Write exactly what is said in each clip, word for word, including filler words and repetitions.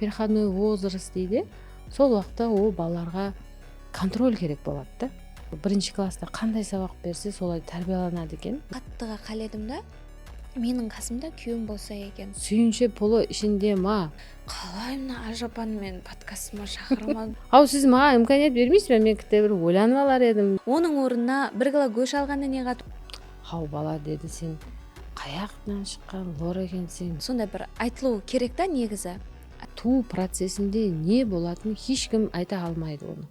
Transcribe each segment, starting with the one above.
Переходной возраст deydi. Sol waqıtta o balalarǵa kontrol kerek boladı da. Birinshi klassta qanday sabaq berse, solay tárbiyalanadı eken. Qattıǵa qáledim da, meniń qasımda kúyewim bolsa eken. Súyinshi pulı ishinde ma? Qalay mına ájapanı men podkastıma shaqırmadım? Haw, siz maǵan imkaniyat bermeysiz be? Men kitte bir oylanıp alar edim. Onıń ornına bir kilo gósh alǵanda ne qat- Haw, bala, dedi, sen qayaqtan shıqqan lor ekenseń. Sonday bir aytılıwı kerek ta negizi. Tuwıw procesinde ne bolatın hesh kim ayta almaydı onı.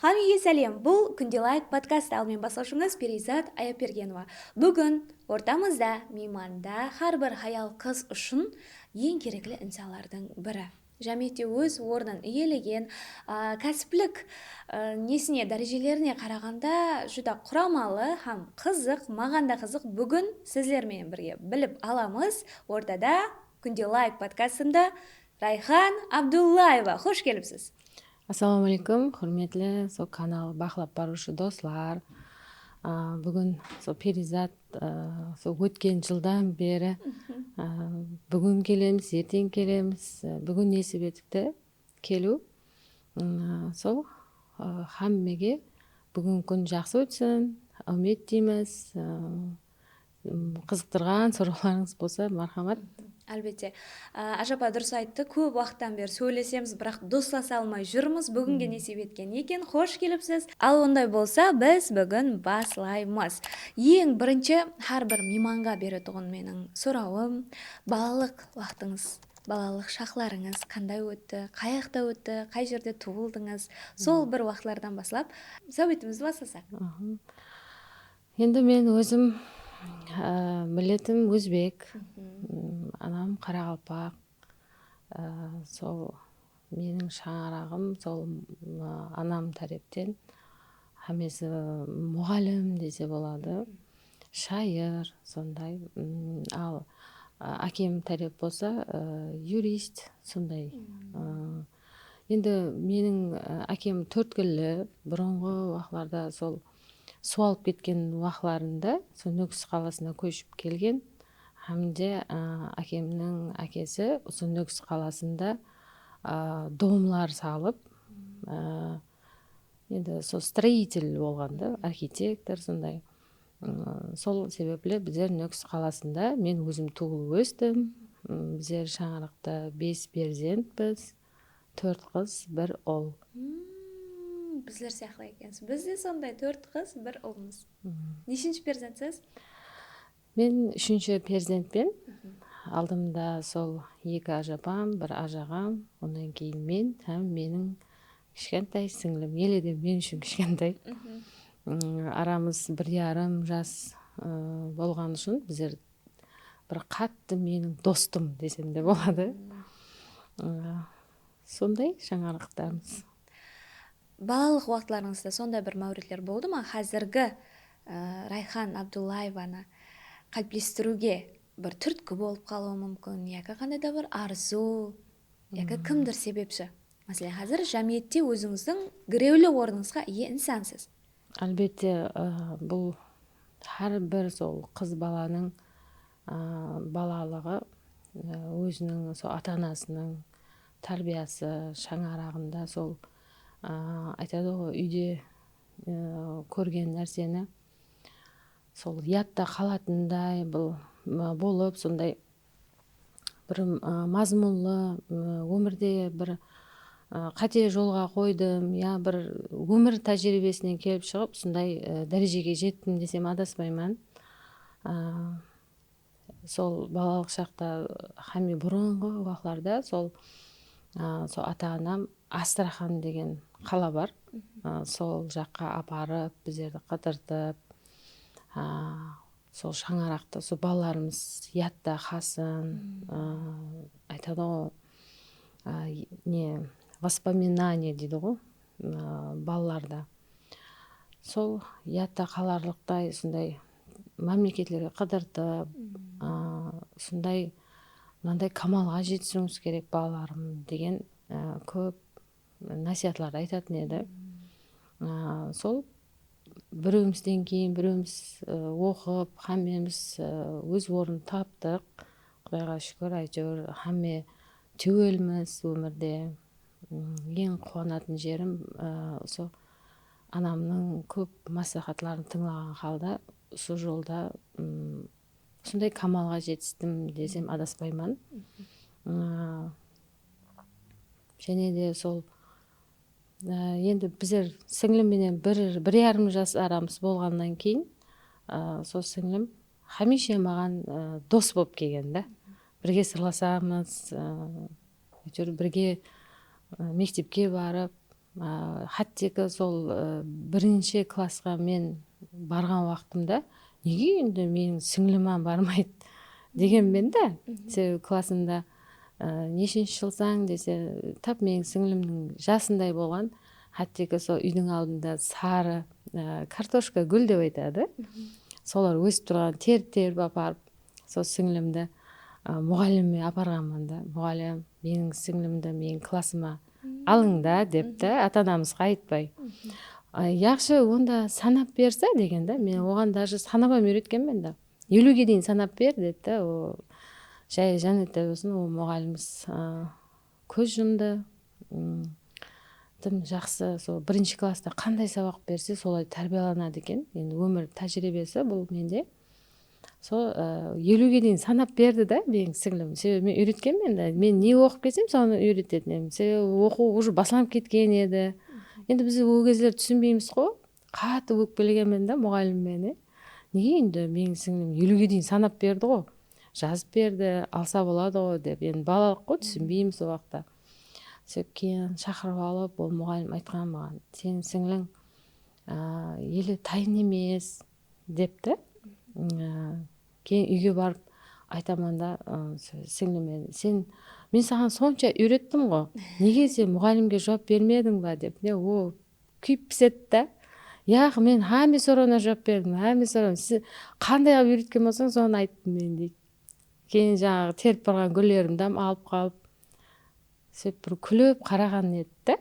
Hámmege sálem. Bul Kúnde Layk podkastı, al men baslawshıńız Periyzat Ayapbergenova. Búgin ortamızda, miymanda hár bir hayal-qız ushın eń kerekli insanlardıń biri. Jámiyette óz ornın iyelegen, a, kásiplik, a, nesine, dárejelerine qaraǵanda júdá quramalı hám qızıq, maǵan da qızıq búgin sizler menen birge bilip alamız. Ortada Kúnde Layk podkastında Rayxan Abdullaeva. Xosh kelipsiz. Assalawma áleykum, húrmetli sol kanal baqlap barıwshı doslar. A, búgin sol Periyzat, a, sol ótken jıldan beri, a, búgin kelemiz, erteń kelemiz. A, búgin nesip etipti keliw. M, sol, a, hámmege búgingi kún jaqsı ótsin, áwmet deymiz. A, m, qızıqtırǵan sorawlarıńız bolsa, marhamat. Álbette. A, ájapa durıs ayttı, kóp waqıttan beri sóylesemiz, biraq doslasa almay júrmiz. Búginge nesip etken eken, xosh kelipsiz. Al, onday bolsa, biz búgin baslaymız. Eń birinshi hár bir miymanǵa beretuǵın meniń sorawım, balalıq waqtıńız, balalıq shaqlarıńız qanday ótti, qayaqta ótti, qay jerde tuwıldıńız, sol bir waqıtlardan baslap sáwbetimizdi baslasaq. Endi men ózim, á, milletim ózbek, m, anam qaraqalpaq, á, sol meniń shańaraǵım, sol, m, anam tárepten hámmesi muǵallim dese boladı, shayır, sonday, m, al, á, ákem tárep bolsa, á, yurist, sonday. Á, endi meniń, á, ákem tórtkilli, burınǵı waqlarda sol suw alıp ketken waqlarında sol Nókis qalasına kóship kelgen. Hám de, a, ákemniń ákesi usı Nókis qalasında, a, domlar salıp, a, endi sol строитель bolǵan da, arxitektor, sonday. Im, sol sebepli bizler Nókis qalasında, men ózim tuwılıp óstim. Im, bizler shańaraqta bes perzentpiz. Tórt qız, bir ul. Hmm, bizler sıyaqlı ekensiz. Biz de sonday, tórt qız, bir ulmız. Neshinshi perzentsiz? Men úshinshi perzentpen. Aldımda sol eki ájapam, bir ájaǵam, onnan keyin men hám meniń kishkentay sińlim, ele de men ushın kishkentay. Im, aramız bir yarım jas, ı, bolǵanı ushın bizler bir qattı meniń dostım desem de boladı. Im, sonday shańaraqtamız. Balalıq waqıtlarıńızda sonday bir máwritler boldı ma? Házirgi, ı, Rayxan Abdullaevanı qáliplestiriwge bir túrtki bolıp qalıwı múmkin, yaki qanday da bir arzıw, yaki kimdir sebepshi. Máselen, házir jámiyette ózińizdiń girewli ornıńızǵa iye insansız. Álbette, ı, bul hár bir sol qız balanıń, ı, balalıǵı, ı, óziniń sol ata-anasınıń tárbiyası, shańaraǵında sol, ı, aytadı ǵoy, úyde, ı, kórgen nárseni sol yadta qalatınday bul, ı, bolıp, sonday bir, ı, mazmunlı, ı, ómirde bir, ı, qáte jolǵa qoydım, ya bir ómir tájiriybesinen kelip shıǵıp, usınday, ı, dárejege jettim desem adaspayman. I, sol balalıq shaqta, hámme burınǵı waqlarda sol, ı, sol ata-anam Astraxan degen qala bar. I, sol jaqqa aparıp, bizlerdi qıdırtıp, ı, sol shańaraqta, sol balalarımız yadta qalsın, ı, aytadı ǵoy, ı, ne, воспоминание deydi ǵoy, ı, balalarda. Sol yadta qalarlıqtay usınday mámleketlerge qıdırtıp, ı, usınday, mınanday kamalǵa jetisiwińiz kerek, balalarım, degen, ı, kóp násiyatlardı aytatın edi. Aa, sol birewimizden keyin birewimiz, e, oqıp, hámmemiz, e, óz ornın taptıq. Qudayǵa shúkir, áytewir, hámme túwelmiz ómirde. M, eń quwanatın jerim, e, usı anamnıń kóp másláhátların tıńlaǵan halda usı jolda, m, usınday kamalǵa jetistim desem adaspayman. M, jáne de sol Á, endi bizler sińlim menen bir, bir yarım jas aramız bolǵannan keyin, á, sol sińlim hámiyshe maǵan, á, dos bolıp kelgen da. Birge sırlasamız, á, áytewir birge, á, mektepke barıp, á, hátteki sol, á, birinshi klassqa men barǵan waqtımda, nege endi meniń sińlim-ám barmaydı degenmen da. Sebebi klassımda, á, neshinshi jılsań dese, tap meniń sińlimniń jasınday bolǵan. Hátteki sol úydiń aldında sarı, á, kartoshka gúl dep aytadı. Solar ósip turǵan, terip-terip aparıp, sol sińlimdi, á, muǵallimime aparǵanman da. Muǵallim, meniń sińlimdi meniń klassıma alıń da, depti, ata-anamızǵa aytpay. Á, yaqshı, onda sanap berse degen da, men oǵan daje sanap-ám úyretkenmen da. Eliwge deyin sanap ber, dedi da, o jay jánnette bolsın, o muǵallimimiz, a, kóz jumdı. M, dım jaqsı, sol birinshi klassta qanday sabaq berse, solay tárbiyalanadı eken. Endi ómir tájiriybesi bul mende. Sol, a, eliwge deyin sanap berdi da meniń sińlim. Sebebi men úyretkenmen da, men ne oqıp kelsem, sonı úyretetin edim. Sebebi oqıw уже baslanıp ketken edi. Endi biz o gezler túsinbeymiz ǵo. Qattı ókpelegenmen da muǵallimime. Nege endi meniń sińlim eliwge deyin sanap berdi ǵo. Jazıp berdi, alsa boladı ǵo dep. Endi balalıq ǵo, túsinbeymiz o waqıtta. Sóytip keyin shaqırıp alıp, ol muǵallim aytqan maǵan, seniń sińliń, a, ele tayın emes, depti. A, keyin úyge barıp aytaman da, a, s-, sińlime, sen, men saǵan sonsha úyrettim ǵo. Nege sen muǵallimge juwap bermediń ba dep. Ne, o kúyip pisedi da. Yaq, men hámme sorawına juwap berdim, hámme sorawına. Siz qanday qılıp úyretken bolsań, sonı ayttım men, deydi. Keyin jańaǵı terip barǵan gúllerimdi hám alıp qalıp, sóytip bir kúlip qaraǵan edi da.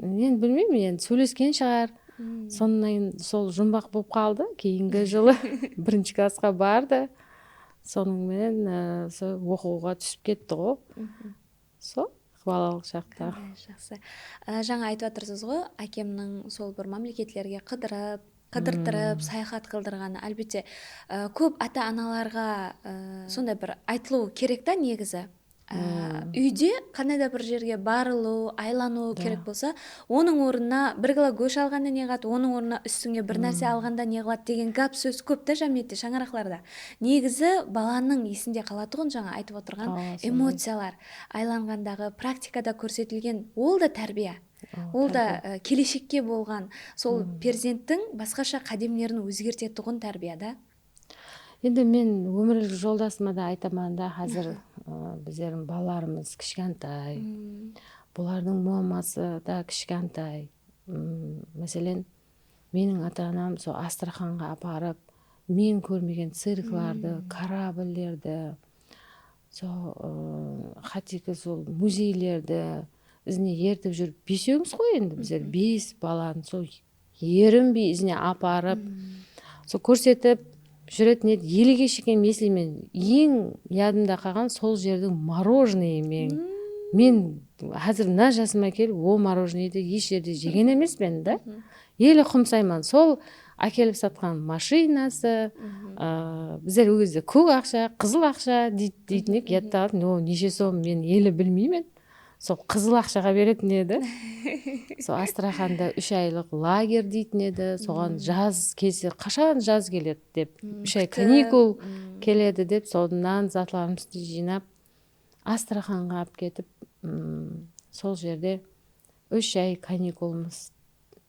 Endi bilmeymen, endi sóylesken shıǵar. Sonnan keyin sol jumbaq bolıp qaldı. Keyingi jılı birinshi klassqa bardı. Sonıń menen, e, sol oqıwǵa túsip ketti ǵo. Sol balalıq shaqta. Qanday jaqsı. Á, jańa aytıp atırsız ǵo, ákemniń sol bir mámleketlerge qıdırıp, qıdırtırıp, sayaxat qıldırǵanı. Álbette, á, kóp ata-analarǵa, á, sonday bir aytılıwı kerek ta negizi. Á, úyde qanday da bir jerge barılıw, aylanıw kerek bolsa, onıń ornına bir kilo gósh alǵanda ne qıladı, onıń ornına ústińe bir nárse alǵanda ne qıladı degen gáp sóz kóp ta jámiyette, shańaraqlarda. Negizi balanıń esinde qalatuǵın jańa aytıp otırǵan emociyalar, aylanǵandaǵı, praktikada kórsetilgen, ol da tárbiya. Ol da, e, keleshekke bolǵan, sol perzenttiń basqasha qádemlerin ózgertetuǵın tárbiya da. Endi men ómirlik joldasıma da aytaman da, házir, e, bizlerdiń balalarımız kishkentay. Bulardıń muamması da kishkentay. M, máselen, meniń ata-anam sol Astraxanǵa aparıp, men kórmegen cirklardı, korabllerdi, sol, ı, hátteki sol muzeylerdi izine ertip júrip, besewmiz ǵoy endi bizler, bes balanı sol erinbey izine aparıp, sol kórsetip júretin edi. Elege shekem esleymen, eń yadımda qalǵan sol jerdiń morojnıyi men. Men házir mına jasıma kelip, o morojnıydı hesh jerde jegen emespen da. Ele qumsayman. Sol ákelip satqan mashinası, a, bizler ol gezde kók aqsha, qızıl aqsha dey-, deytin edik, yadta qaldı. O neshe som, men ele bilmeymen. Sol qızıl aqshaǵa beretin edi. Sol Astraxanda úsh aylıq lager deytin edi. Soǵan jaz kelse, qashan jaz keledi dep, úsh ay kanikul keledi dep, sonnan zatlarımızdı jıynap, Astraxanǵa alıp ketip, m, sol jerde úsh ay kanikulımız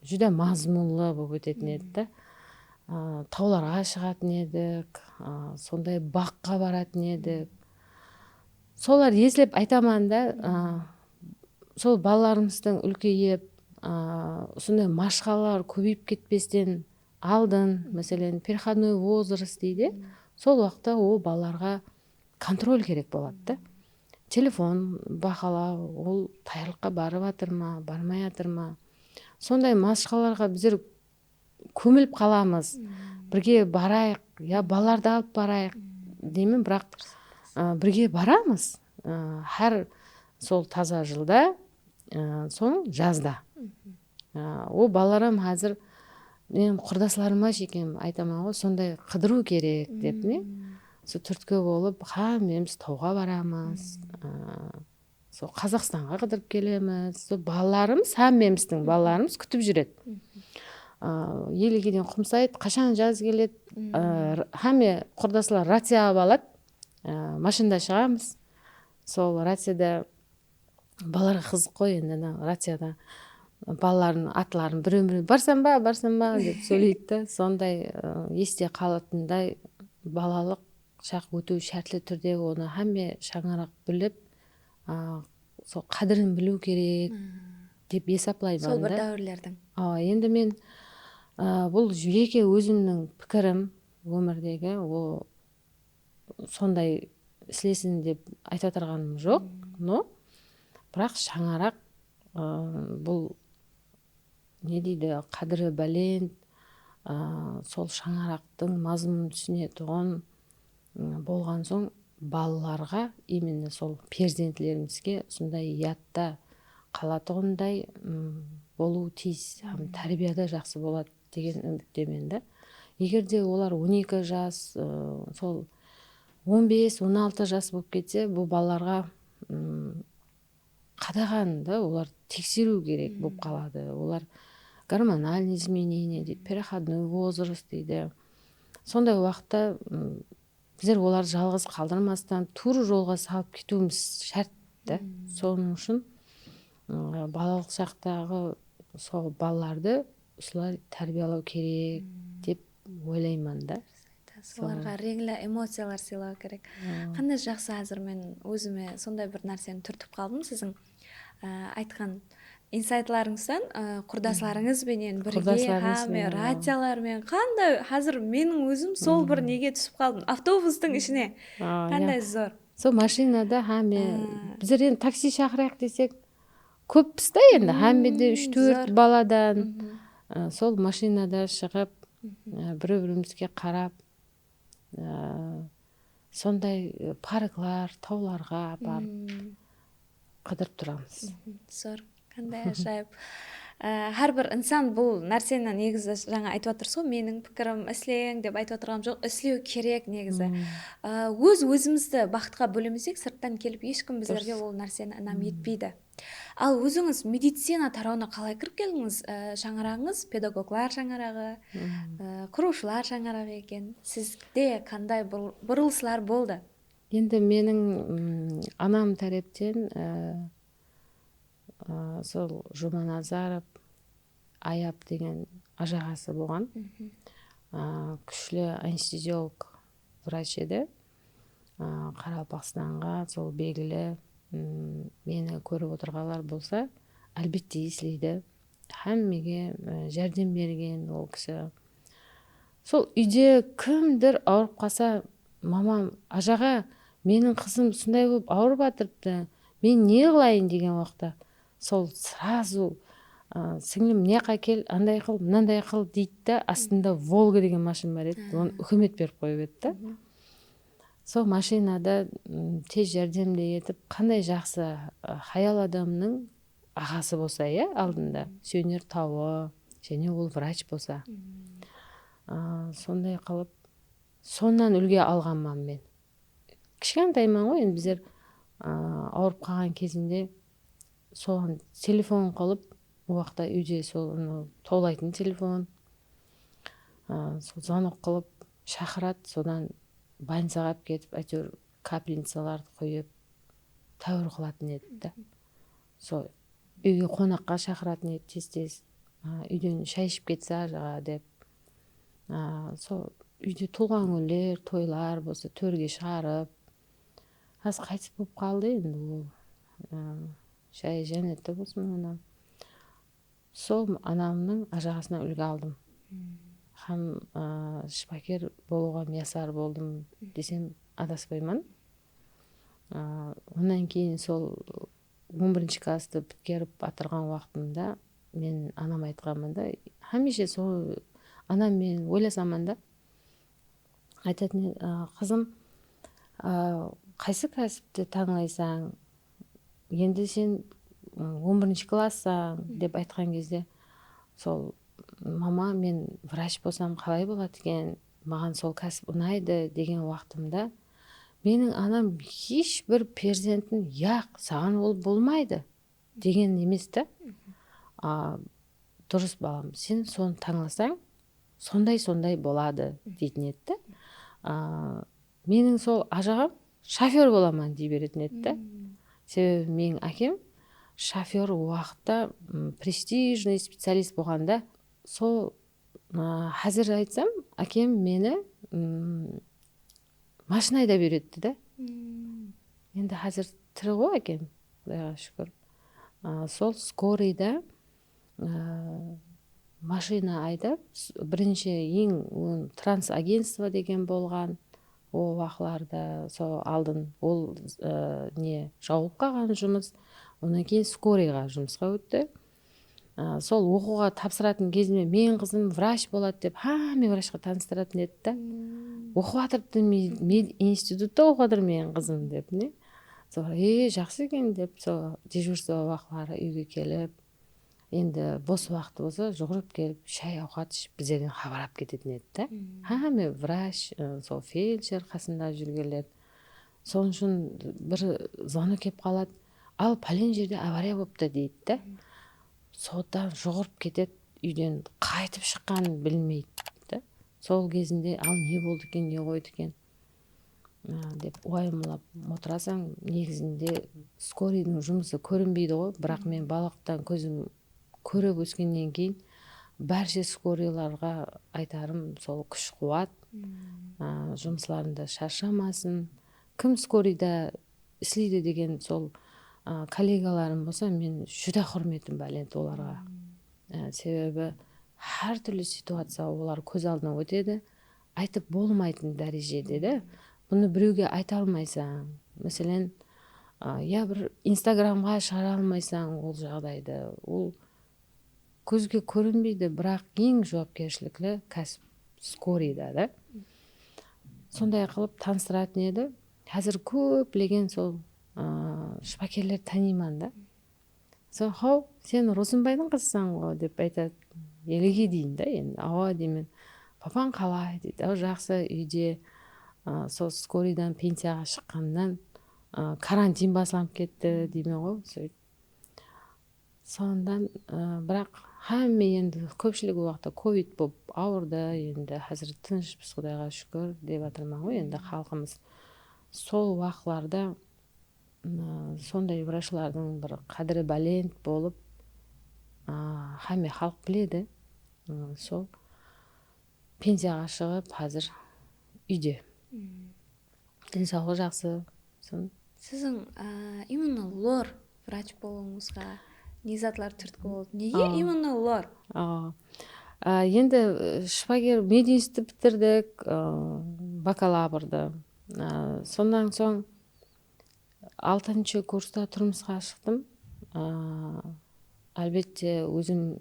júdá mazmunlı bolıp ótetin edi da. A, tawlarǵa shıǵatın edik, a, sonday baqqa baratın edik. Solar eslep aytaman da, a, sol balalarımızdıń úlkeyip, a, usınday mashqalalar kóbeyip ketpesten aldın, máselen, переходной возраст deydi, sol waqıtta o balalarǵa kontrol kerek boladı da. Telefon baqlaw, ol tayarlıqqa barıp atır ma, barmay atır ma? Sonday mashqalalarǵa bizler kómilip qalamız. Birge barayıq, ya balalardı alıp barayıq deymen, biraq, a, birge baramız. A, hár sol taza jılda, a, soń jazda. A, o balalarım házir, men qurdaslarıma shekem aytaman ǵoy, sonday qıdırıw kerek dep, ne? Sol túrtke bolıp, hámmemiz tawǵa baramız. A, Sol Qazaqstanǵa qıdırıp kelemiz. Sol balalarımız, hámmemizdiń balalarımız kútip júredi. A, elege deyin qumsaydı, qashan jaz keledi, a, r-, hámme qurdaslar raciya alıp aladı. A, mashinada shıǵamız. Sol raciyada balalarǵa qızıq ǵoy endi, ana, raciyada balalardıń atların birew-birew, "Barsań ba, barsań ba?" dep sóyleydi da. Sonday, a, este qalatınday balalıq shaq ótiw shártli túrde, onı hámme shańaraq bilip, a, sol qádirin biliw kerek dep esaplayman da. Sol bir dáwirlerdiń. A, endi men, a, bul jeke ózimniń pikirim, ómirdegi, o, sonday islesin dep aytıp atırǵanım joq, no, biraq shańaraq, a, bul ne deydi, qádiri bálent, a, sol shańaraqtıń mazmunın túsinetuǵın, m, bolǵan soń, balalarǵa, именно sol perzentlerimizge usınday yadta qalatuǵınday, m, bolıwı tiyis hám tárbiyada jaqsı boladı degen úmittemen da. Eger de olar on eki jas, ı, sol on bes, on altı jas bolıp ketse, bul balalarǵa, m, qadaǵan da, olar tekseriw kerek bolıp qaladı. Olar гормональный изменение deydi, переходной возраст deydi. Sonday waqıtta, m, bizler olardı jalǵız qaldırmastan, tuwrı jolǵa salıp ketiwimiz shárt ta. Sonıń ushın, m, balalıq shaqtaǵı sol balalardı usılar tárbiyalaw kerek dep oylayman da. Solarǵa reńli emociyalar sıylaw kerek. Qanday jaqsı, házir men ózime sonday bir nárseni túrtip qaldım siziń, á, aytqan insaytlarıńızdan, á, qurdaslarıńız benen birge, hámme raciyalar menen qanday, házir meniń ózim sol bir nege túsip qaldım, avtobustıń ishine. Qanday zor. Sol mashinada hámme, bizler endi taksi shaqırayıq desek, kóppiz da endi, hámmede úsh-tórt baladan, á, sol mashinada shıǵıp, á, bir-birimizge qarap, á, sonday, e, parklar, tawlarǵa aparıp qıdırıp turamız. Zor. Qanday ájayıp. Á, hár bir insan bul nárseni negizi jańa aytıp atırsız ǵoy, meniń pikirim, isleń dep aytıp atırǵanım joq, islew kerek negizi. Á, óz-ózimizdi baxıtqa bólemesek, sırttan kelip eshkim bizlerge ol nárseni inam etpeydi. Al, ózińiz medicina tarawına qalay kirip keldińiz? Á, shańaraǵıńız pedagoglar shańaraǵı, á, qurıwshılar shańaraǵı eken. Sizde qanday bur-, burılıslar boldı? Endi meniń, mm, anam tárepten, á, á, sol Jumanazarov Ayap degen ájaǵası bolǵan. Á, kúshli anesteziolog vrach edi. Á, Qaraqalpaqstanǵa sol belgili, m, meni kórip otırǵanlar bolsa, álbette esleydi. Hámmege, e, járdem bergen ol kisi. Sol úyde kimdir awırıp qalsa, mamam, "Ájaǵa, meniń qızım usınday bolıp awırıp atırıptı, men ne qılayın?" degen waqıtta, sol сразу, a, "Sińlim, mınayaqqa kel, anday qıl, mınanday qıl," deydi da, astında Volga degen mashina bar edi, onı úkimet berip qoyıp edi da. Sol mashinada, m, tez járdemde etip, qanday jaqsı, a, hayal adamnıń aǵası bolsa, ya, aldında, súyener tawı, jáne ol vrach bolsa. A, sonday qılıp, sonnan úlgi alǵanman men. Kishkentayman ǵoy, endi bizler, a, awırıp qalǵan kezinde soǵan telefon qılıp, o waqıtta úyde sol, anaw, tawlaytın telefon, a, sol zvonok qılıp, shaqıradı, sodan bolnicaǵa alıp ketip, áytewir, kapelnicalardı quyıp, táwir qılatın edi da. Sol úyge qonaqqa shaqıratın edi tez-tez. A, úyden shay iship ketse, ájaǵa, dep. A, sol úyde tuwılǵan kúnler, toylar bolsa, tórge shıǵarıp. Házir qaytıs bolıp qaldı endi ol. A, jayı jánnette bolsın, anam. Sol anamnıń ájaǵasınan úlgi aldım. Hám, a, shıpaker bolıwǵa miyasar boldım desem, adaspayman. A, onnan keyin sol on birinshi klasstı pitkerip atırǵan waqtımda men anama aytqanman da, hámiyshe sol Anam, men oylasaman da, aytatın edi, "Qızım, qaysı kásipti tańlaysań? Endi sen on birinshi klassań", dep aytqan gezde, sol, "Mama, men vrach bolsam qalay boladı eken? Maǵan sol kásip unaydı", degen waqtımda, meniń anam hesh bir perzentin, "Yaq, saǵan ol bolmaydı", degen emes te. "A, durıs, balam, sen sonı tańlasań, sonday-sonday boladı", deytin edi de. A, meniń sol ajaǵam "Shofer bolaman", dey beretin edi de. Sebebi meniń ákem shofer, o waqıtta, m, prestijnıy specialist bolǵanda, sol, a, házir aytsam, ákem meni, m, mashina aydap úyretti de. Endi házir tiri ǵoy ákem, Qudayǵa shúkir. A, sol skorıyda, a, mashina aydap, s-, birinshi eń, on, Transagentstvo degen bolǵan, o waqıtlarda, sol aldın ol, a, ne, jawılıp qalǵan jumıs, onnan keyin skorıyǵa jumısqa ótti. A, sol oqıwǵa tapsıratın gezime, "Meniń qızım vrach boladı", dep, hámme vrachqa tanıstıratın edi da. Oqıp atırıptı, me-, med-, institutta oqıp atır meniń qızım, dep, ne. Soń, "E, jaqsı eken", dep, sol dejurstvo waqıtları úyge kelip, endi bos waqıtı bolsa, juwırıp kelip, shay-awqat iship, bizlerden xabar alıp ketetin edi da. Hámme vrach, ı, sol feldsher qasında júrgenler. Sonıń ushın bir zvonok kelip qaladı, "Al, pálen jerde avariya bolıptı", deydi da. Sodan juwırıp ketedi, úyden qaytıp shıqqanın bilmeydi da. Sol gezinde, "Al, ne boldı eken, ne qoydı eken?" A, dep uwayımlap otırasań, negizinde skorıydıń jumısı kórinbeydi ǵoy, biraq men balalıqtan kózim kórip óskennen keyin bárshe skorıylarǵa aytarım, sol kúsh-quwat, a, jumıslarında sharshamasın. Kim skorıyda isleydi degen sol, a, kollegalarım bolsa, men júdá húrmetim bálent olarǵa. A, sebebi hár túrli situaciya olar kóz aldına ótedi. Aytıp bolmaytın dárejede de. Bunı birewge ayta almaysań. Máselen, a, ya bir Instagramǵa shıǵara almaysań ol jaǵdaydı. Ol kózge kórinbeydi, biraq eń juwapkershilikli kásip skorıyda da. Sonday qılıp tanıstıratın edi. Házir kóplegen sol, a, shıpakerler tanıyman da. Soń, "Haw, sen Rosınbaydıń qızısań ǵo", dep aytadı. Elege deyin da endi. "Awa", deymen. "Papań qalay?" deydi. "Aw, jaqsı, úyde, a, sol skorıydan pensiyaǵa shıqqannan, a, karantin baslanıp ketti", deymen ǵo, sóytip. Sondan, a, biraq hámme endi kópshilik o waqıtta kovid bolıp awırdı, endi házir tınıshpız, Qudayǵa shúkir, dep atırman ǵoy endi xalqımız. Sol waqıtlarda, m, sonday vrachlardıń bir qádiri bálent bolıp, a, hámme xalıq biledi. M, sol pensiyaǵa shıǵıp, házir úyde. Densawlıǵı jaqsı. Son- Siziń, a, именно lor vrach bolıwıńızǵa ne zatlar túrtki boldı? Nege именно lor? A, a, endi, e, shıpaker, medinstitut bitirdik, e, bakalavrdı. E, sonnan soń altınshı kursta turmısqa shıqtım. A, álbette, ózim,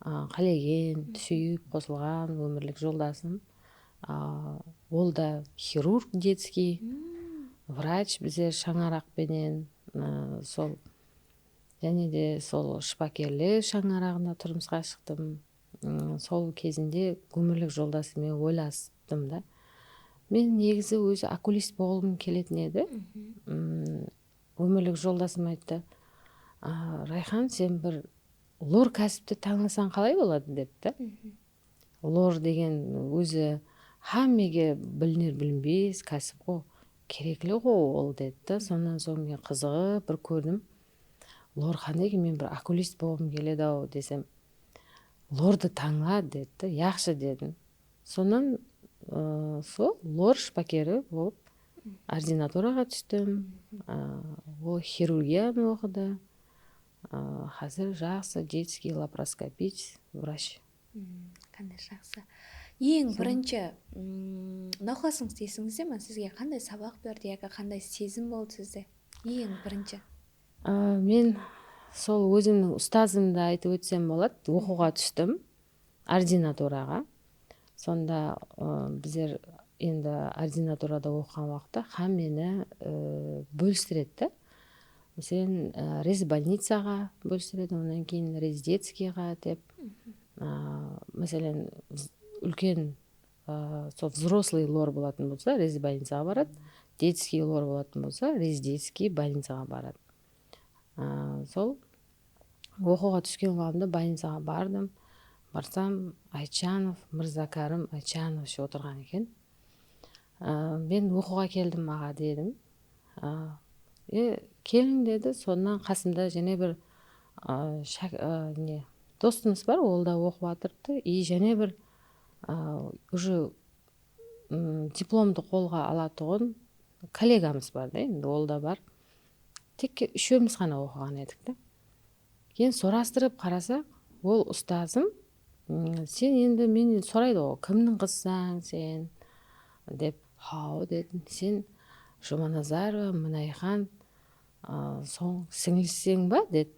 a, qálegen, súyip qosılǵan ómirlik joldasım. A, ol da xirurg detskiy, vrach, bizler shańaraq penen, a, sol, jáne de sol shıpakerler shańaraǵında turmısqa shıqtım. M, sol kezinde ómirlik joldasım menen oylasıptım da. Men negizi ózi okulist bolǵım keletin edi. M, ómirlik joldasım ayttı, "A, Rayxan, sen bir lor kásipti tańlasań qalay boladı?" depti. Lor degen ózi hámmege biliner-bilinbes kásip ǵo. Kerekli ǵo ol, dedi. Sonnan soń men qızıǵıp bir kórdim. Lor qanday eken, men bir okulist bolǵım keledi-aw, desem, lordı tańla, dedi. Yaqshı, dedim. Sonnan, ı, sol lor shıpakeri bolıp ordinaturaǵa tústim. I, ol xirurgiyanı oqıdı. I, házir jaqsı детский лапароскопист, vrach. Qanday jaqsı. Eń birinshi, ım, nawqasıńız esińizde me, sizge qanday sabaq berdi yaki qanday sezim boldı sizde? Eń birinshi. I, men sol ózimniń ustazımdı aytıp ótsem boladı, oqıwǵa tústim, ordinaturaǵa. Sonda, ı, bizler endi ordinaturada oqıǵan waqıtta hámmeni, ı, bólistiredi da. Máselen, ı, rezbolnicaǵa bólistiredi, onnan keyin rezdetskiyge dep. Aa, máselen, vz-, úlken, aa, sol взрослый lor bolatın bolsa, rezbolnicaǵa baradı. Детский lor bolatın bolsa, rezdetskiy bolnicaǵa baradı. Aa, sol oqıwǵa túsken waqtımda bolnicaǵa bardım. Barsam, Aytjanov, Mırzakárim Aytjanovich otırǵan eken. Aa, men oqıwǵa keldim, aǵa, dedim. Aa, e, keliń, dedi. Sonnan qasımda jáne bir, aa, shák-, aa, ne, dostımız bar, ol da oqıp atırıptı. И jáne bir, aa, уже, ım, diplomdı qolǵa alatuǵın kollegamız bar da, endi ol da bar. Tek úshewimiz ǵana oqıǵan edik te. Keyin sorastırıp qarasaq, ol ustazım, "Sen endi, men soraydı ǵoy, kimniń qızısań sen?" dep. "Haw," dedim, "sen Jumanazarova Minayxan, a, soń sińlisiseń ba?" dedi.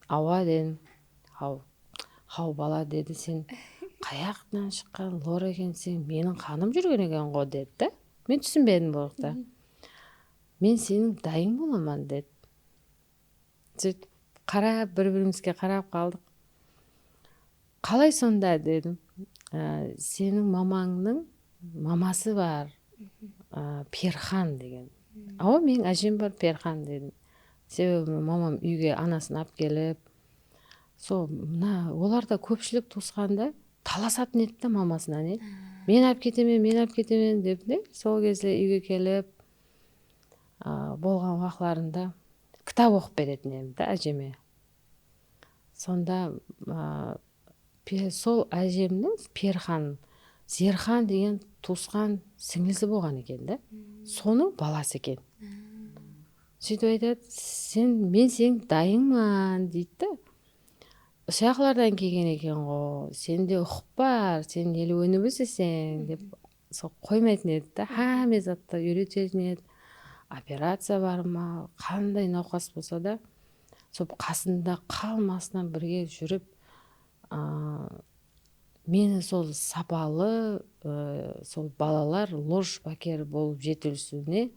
"Awa," dedim. "Haw, haw, bala," dedi, "sen qayaqtan shıqqan lor ekenseń, meniń qanım júrgen eken ǵo," dedi da. Men túsinbedim bul waqıtta. "Men seniń dayıń bolaman," dedi. Sóytip qarap, bir-birimizge qarap qaldıq. "Qalay sonda?" dedim. "Á, seniń mamańnıń maması bar, á, Perxan degen." "Awa, meniń ájem bar, Perxan," dedim. Sebebi mamam úyge anasın alıp kelip, sol mına olarda kópshilik tuwısqanda talasatın edi da mamasına, ne? "Men alıp ketemen, men alıp ketemen," dep, ne? Sol gezde úyge kelip, a, bolǵan waqıtlarında kitap oqıp beretin edim da ájeme. Sonda, a, pe-, sol ájemniń Perxan, Zerxan degen tuwısqan sińlisi bolǵan eken da. Sonıń balası eken. Sóytip aytadı, "Sen, men seniń dayıńman," deydi da. "Usıyaqlardan kelgen eken ǵo, sende uqıp bar, sen ele ónip óseseń," dep, sol qoymaytın edi da, hámme zattı úyretetin edi. Operaciya bar ma, qanday nawqas bolsa da, sol qasında qalmasınan birge júrip, a, meni sol sapalı, ı, sol balalar lor shıpaker bolıp jetilisiwine,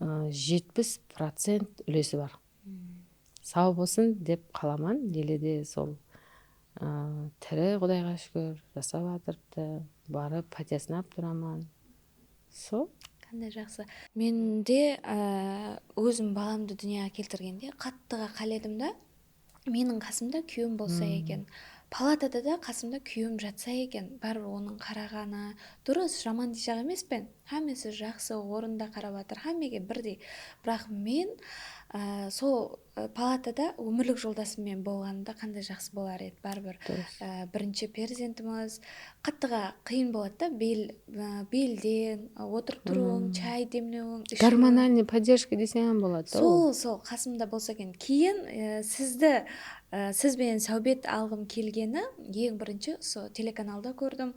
ı, jetpis procent úlesi bar. Saw bolsın dep qalaman, ele de sol, ı, tiri, Qudayǵa shúkir, jasap atırıptı, barıp pátiyasın alıp turaman. Sol. Qanday jaqsı. Men de, á, ózim balamdı dúnyaǵa keltirgende qattıǵa qáledim da, meniń qasımda kúyewim bolsa eken. Palatada da qasımda kúyewim jatsa eken, báribir onıń qaraǵanı durıs, jaman deyjaq emespen. Hámmesi jaqsı, ornında qarap atır, hámmege birdey. Biraq men, á, sol, á, palatada ómirlik joldasım menen bolǵanımda qanday jaqsı bolar edi, báribir. Durıs. Á, birinshi perzentimiz, qattıǵa qıyın boladı da, bel, á, belden, á, otırıp turıwıń, chay demlewiń, ishiwiń. Гормональный поддержка deseń hám boladı da ol. Sol, sol, qasımda bolsa eken. Keyin, e, sizdi, e, siz benen sáwbet alǵım kelgeni, eń birinshi usı telekanalda kórdim.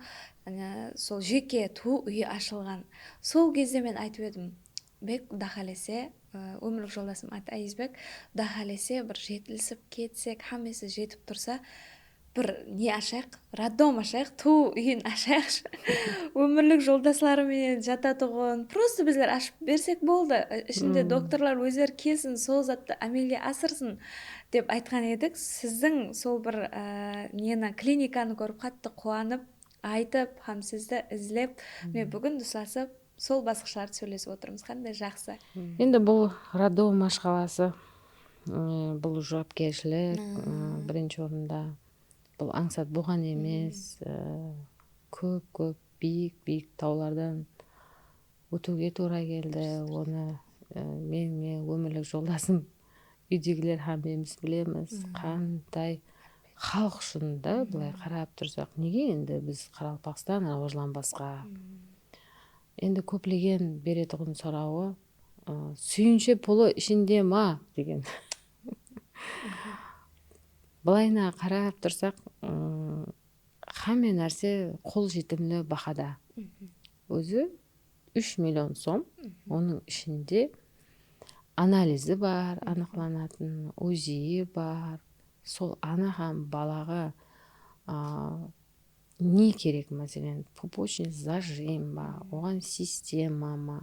Ana, sol jeke tuwıw úyi ashılǵan. Sol gezde men aytıp edim, Bek, Quda qálese, e, ómirlik joldasım atı Ayizbek, Quda qálese bir jetilisip ketsek, hámmesi jetip tursa, bir ne ashayıq, roddom ashayıq, tuwıw úyin ashayıqshı. Ómirlik joldasları menen jatatuǵın, prosto bizler ashıp bersek boldı. I-, ishinde doktorlar ózleri kelsin, sol zattı ámelge asırsın, dep aytqan edik. Sizdiń sol bir, á, neni, klinikanı kórip qattı quwanıp, aytıp, hám sizdi izlep, mine, búgin duslasıp, sol basqıshlardı sóylesip otırmız. Qanday jaqsı. Endi bul roddom mashqalası, ıı, bul juwapkershilik, ıı, birinshi orında bul ańsat bolǵan emes, ıı, kóp-kóp biyik-biyik tawlardan ótiwge tuwra keldi. Onı, ıı, men, men ómirlik joldasım, úydegiler hámmemiz bilemiz. Qanday xalıq ushın da, bılay qarap tursaq, nege endi biz Qaraqalpaqstan rawajlanbasqa? Endi kóplegen beretuǵın sorawı, ı, "Súyinshi pulı ishinde ma?" degen. Bılayına qarap tursaq, ı, hámme nárse qol jetimli bahada. Ózi úsh million som, onıń ishinde analizi bar, anıqlanatın, UZIyi bar. Sol ana hám balaǵa, a, ne kerek, máselen, pupochnıy zajim ba, oǵan sistema ma,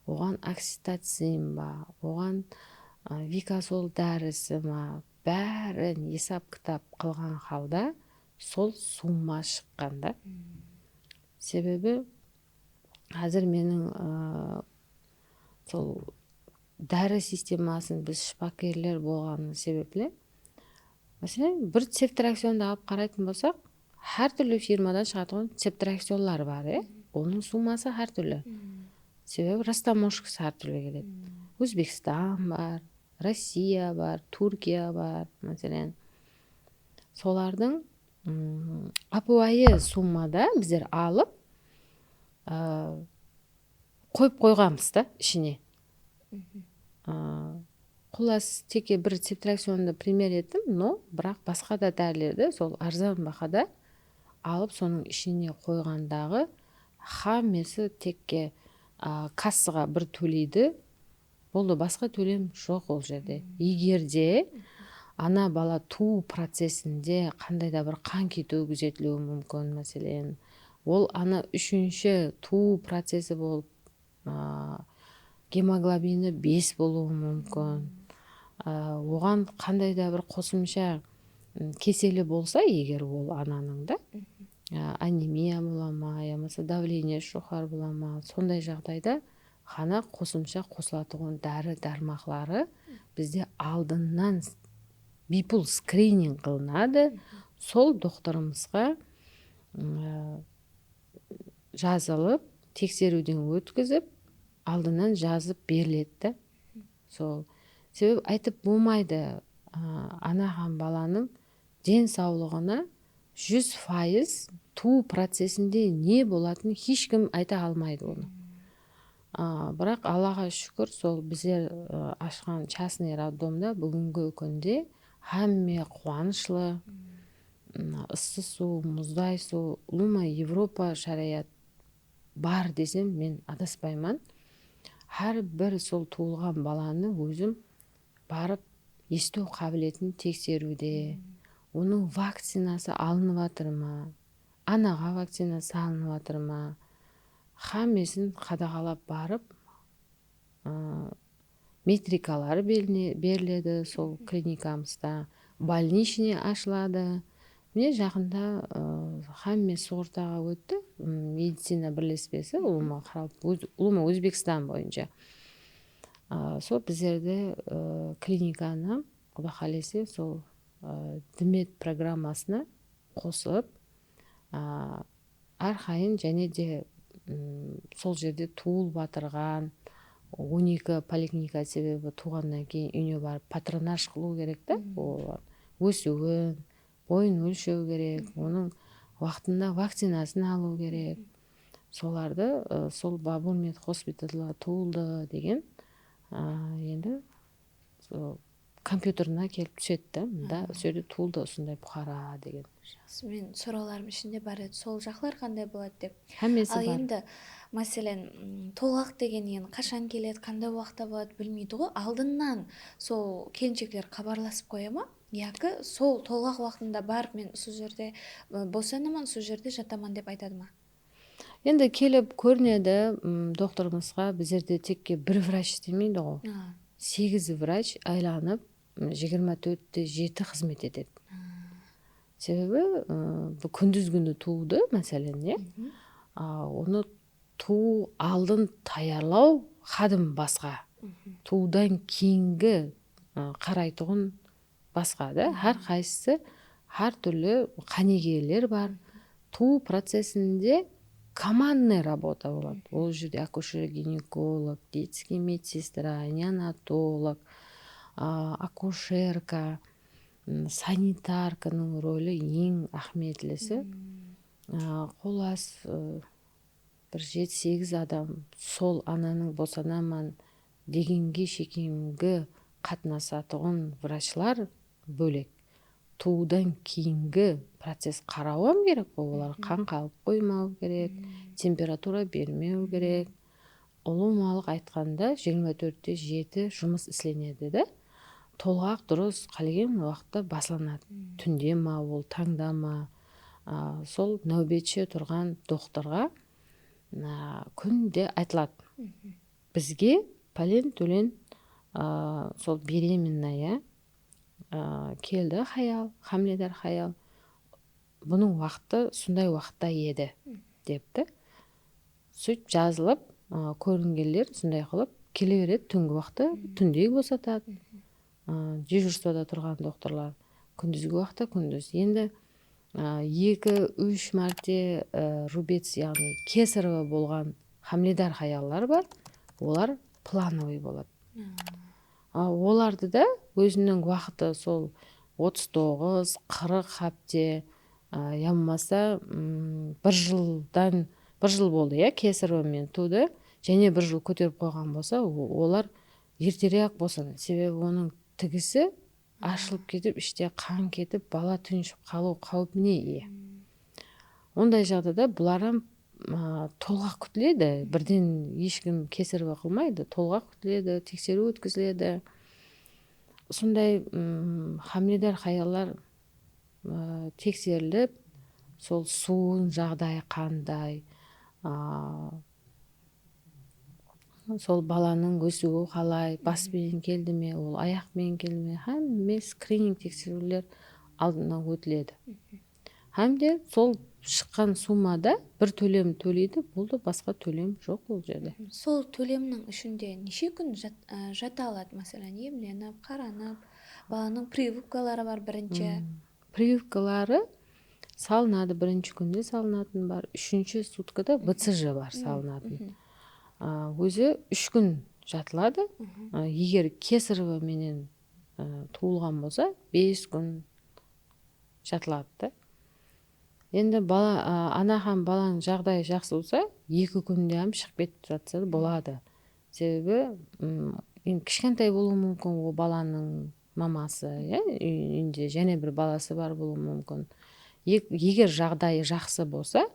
oǵan oksitocin ba, oǵan, a, vikazol dárisi ma, bárin esap-kitap qılǵan halda sol summa shıqqan da. Sebebi házir meniń, a, sol dári sistemasın biz shıpakerler bolǵanı sebepli, máselen, bir ceftriaksiondı alıp qaraytın bolsaq, hár túrli firmadan shıǵatuǵın ceftriaksionlar bar, e? Onıń summası hár túrli. Sebebi rastamos kısı hár túrli keledi. Ózbekstan bar, Rossiya bar, Túrkiya bar, máselen. Solardıń, mm, ápiwayı summada bizler alıp, a, qoyıp qoyǵanbız da ishine. A, qullas, tekke bir ceftriaksiondı primer ettim, no, biraq basqa da dárilerdi sol arzan bahada alıp, sonıń ishine qoyǵandaǵı hámmesi tekke, a, kassaǵa bir tóleydi. Boldı, basqa tólem joq ol jerde. Eger de ana bala tuwıw procesinde qanday da bir qan ketiw kúzetiliwi múmkin, máselen, ol ana úshinshi tuwıw procesi bolıp, a, gemoglobini bes bolıwı múmkin. A, oǵan qanday da bir qosımsha, m, keseli bolsa, eger ol ananıń da, a, anemiya bola ma, yamasa davleniya joqarı bola ma, sonday jaǵdayda ǵana qosımsha qosılatuǵın dári-dármaqları bizde aldınnan biypul skrining qılınadı. Sol doktorımızǵa, m, jazılıp, tekseriwden ótkizip, aldınnan jazıp beriledi da. Sol. Sebebi aytıp bolmaydı, a, ana hám balanıń densawlıǵına júz fayız tuwıw procesinde ne bolatının hesh kim ayta almaydı onı. A, biraq Allaǵa shúkir, sol bizler, a, ashqan chastnıy roddomda búgingi kúnde hámme quwanıshlı, m, ıssı suw, muzday suw, ulıwma Evropa sharayat bar desem, men adaspayman. Hár bir sol tuwılǵan balanı ózim barıp esitiw qábiletin tekseriwde, onıń vakcinası alınıp atır ma, anaǵa vakcina salınıp atır ma, hámmesin qadaǵalap barıp, ı, metrikaları beline-, beriledi sol klinikamızda, bolnichnıy ashıladı. Mine, jaqında, ı, hámme suǵırtaǵa ótti, m, medicina birlespesi, ulıwma Qaraqalp-, Óz-, ulıwma Ózbekstan boyınsha. A, sol bizlerde, ı, klinikanı, Quda qálese, sol, ı, dimet programmasına qosıp, a, hár qayın jáne de, m, sol jerde tuwılıp atırǵan on eki poliklinika, sebebi tuwǵannan keyin úyine barıp patronaj qılıw kerek ta, ol ósiwin, boyın ólshew kerek, onıń waqtında vakcinasın alıw kerek. Solardı, ı, sol Babur Med Hospitalda tuwıldı degen, a, endi sol kompyuterine kelip túsedi da, mında usı jerde tuwıldı usınday puqara degen. Jaqsı, men sorawlarım ishinde bar edi, sol jaqlar qanday boladı dep. Hámmesi bar. Al endi, máselen, m, tolǵaq degen endi qashan keledi, qanday waqıtta boladı bilmeydi ǵoy. Aldınnan sol kelinshekler xabarlasıp qoya ma? Yaki sol tolǵaq waqtında barıp men usı jerde, ı, bosanaman, usı jerde jataman dep aytadı ma? Endi kelip kórinedi, m, doktorımızǵa, bizlerde tekke bir vrach islemeydi ǵo. A. Segiz vrach aylanıp, m, jigirma tórtte jeti xızmet etedi. A. Sebebi, ı, bul kúndiz kúni tuwdı, máselen, ne? A, onı tuwıw aldın tayarlaw xadım basqa. Tuwıwdan keyingi, ı, qaraytuǵın basqa da. Hár qaysısı hár túrli qánigeler bar. Tuwıw procesinde komandnıy rabota boladı. Ol jerde akusher-ginekolog, detskiy medsestra, neonatolog, a, akusherka, m, sanitarkanıń roli eń áhmiyetlisi. A, qullas, ı, bir jeti-segiz adam sol ananıń bosanaman degenge shekemgi qatnasatuǵın vrachlar bólek. Tuwıwdan keyingi process qarawı hám kerek ǵoy, olar qan qalıp qoymaw kerek, temperatura bermew kerek. Ulıwmalıq aytqanda, jigirma tórtte jeti jumıs islenedi de. Tolǵaq durıs qálegen waqıtta baslanadı. Túnde ma, ol tańda ma, a, sol náwbetshi turǵan doktorǵa, a, kúnde aytıladı. Bizge pálen-túlen, a, sol беременная, a, keldi hayal, hámiledar hayal. Bunıń waqtı sonday waqıtta edi, depti. Sóytip jazılıp, a, kóringenler sonday qılıp kele beredi, túngi waqtı túndey bosatadı. A, dejurstvoda turǵan doktorlar kúndizgi waqıtta kúndiz. Endi, a, eki, úsh márte, a, rubets, yaǵnıy kesarevo bolǵan hámiledar hayallar bar. Olar плановый boladı. A, olardı da óziniń waqıtı sol otız toǵız, qırıq hápte, a, ya bolmasa, mm, bir jıldan, bir jıl boldı, ya, kesarevo menen tuwdı, jáne bir jıl kóterip qoyǵan bolsa, o-, olar erterek-aq bosanadı. Sebebi onıń tigisi ashılıp ketip, ishte qan ketip, bala túnship qalıw qáwipine iye. Onday jaǵdayda bular hám, a, tolǵaq kútiledi. Birden hesh kim kesarevo qılmaydı. Tolǵaq kútiledi, tekseriw ótkiziledi. Sonday, mm, hámiledar hayallar, a, tekserilip, sol suwın jaǵdayı qanday, a, sol balanıń ósiwi qalay, bas penen keldi me, ol ayaq penen keldi me, hámme skrining tekseriwler aldınnan ótiledi. Hám de sol shıqqan summada bir tólem tóleydi, boldı, basqa tólem joq ol jerde. Sol tólemniń ishinde neshe kún jat-, ı, jata aladı? Máselen, emlenip, qaranıp, balanıń прививкалары bar birinshi. Прививкалары salınadı, birinshi kúnde salınatın bar, úshinshi sutkada B C G bar salınatın. A, ózi úsh kún jatıladı. A, eger kesarevo menen, a, tuwılǵan bolsa, bes kún jatıladı da. Endi bala, a, ana hám balanıń jaǵdayı jaqsı bolsa, eki kúnde hám shıǵıp ketip jatsa da boladı. Sebebi, m, endi kishkentay bolıwı múmkin, ol balanıń maması, ya, úy-, úyinde jáne bir balası bar bolıwı múmkin. Eg-, eger jaǵdayı jaqsı bolsa,